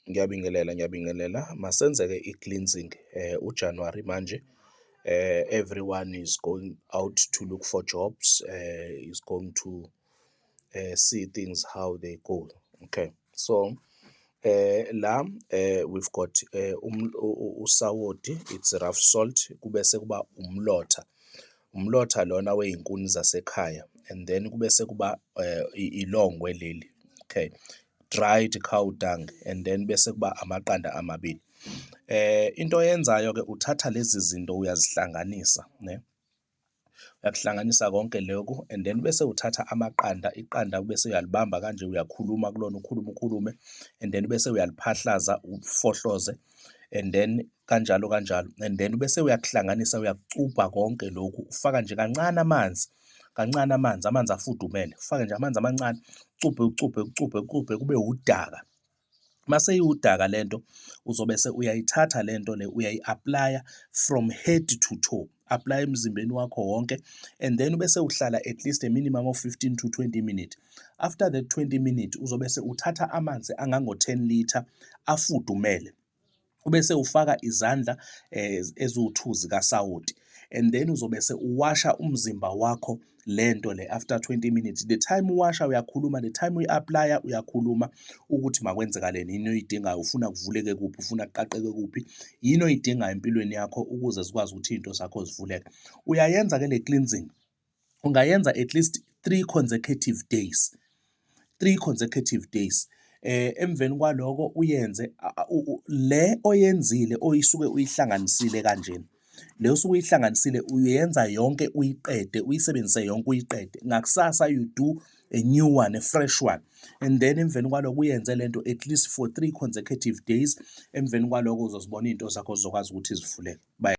Ngiyabingelela, ngiyabingelela. Masenze-ke i-cleansing uJanuwari manje, everyone is going out to look for jobs, is going to see things how they go. Okay, so la we've got usawoti, it's rough salt, kube sekuba umlotha. Umlotha lona wey'nkuni zasekhaya and then kube sekuba ilongwe leli, okay, dried cow dung and then bese kuba amaqanda amabili. Into oyenzayo-ke, uthatha lezi zinto uyazihlanganisa ne, uyakuhlanganisa konke lokhu and then bese uthatha amaqanda, iqanda bese uyalibamba kanje, uyakhuluma kulona, ukhulume ukhulume and then bese uyaliphahlaza, ufohloze and then kanjalo kanjalo and then bese uyakuhlanganisa, uyakucubha konke lokhu, ufaka nje kancane amanzi, kancane amanzi, amanzi afudumele, ufake nje amanzi amancane, ucubhe ucubhe ucubhe ucubhe kube udaka. Mase iwudaka lento, uzobe se uyayithatha lento le, uyayi-apply-a from head to toe, apply emzimbeni wakho wonke and then bese uhlala at least a minimum of 15 to 20 minutes. After that 20 minutes, uzobe se uthatha amanzi angango-10 litre afudumele, ubese ufaka izandla eziwu-2 zikasawoti and then uzobe se uwasha umzimba wakho lento le after 20 minutes. The time uwasha uyakhuluma, the time uyi-apply-a uyakhuluma ukuthi makwenzakaleni, yini oyidingayo, ufuna kuvuleke kuphi, ufuna kuqaqeke kuphi, yini oyidingayo empilweni yakho ukuze zikwazi ukuthi iy'nto zakho zivuleke. Uyayenza-ke le cleansing, ungayenza at least 3 consecutive days, 3 consecutive days. Emveni kwaloko uyenze le oyenzile, oyisuke uyihlanganisile kanjena, le osuke uyihlanganisile uyenza yonke uyiqede, uyisebenzise yonke uyiqede. Ngakusasa you do a new one, a fresh one, and then emveni kwaloko uyenze lento at least for 3 consecutive days. Emveni kwaloko uzozibona iy'nto zakho zizokwazi ukuthi zivuleke. Bye.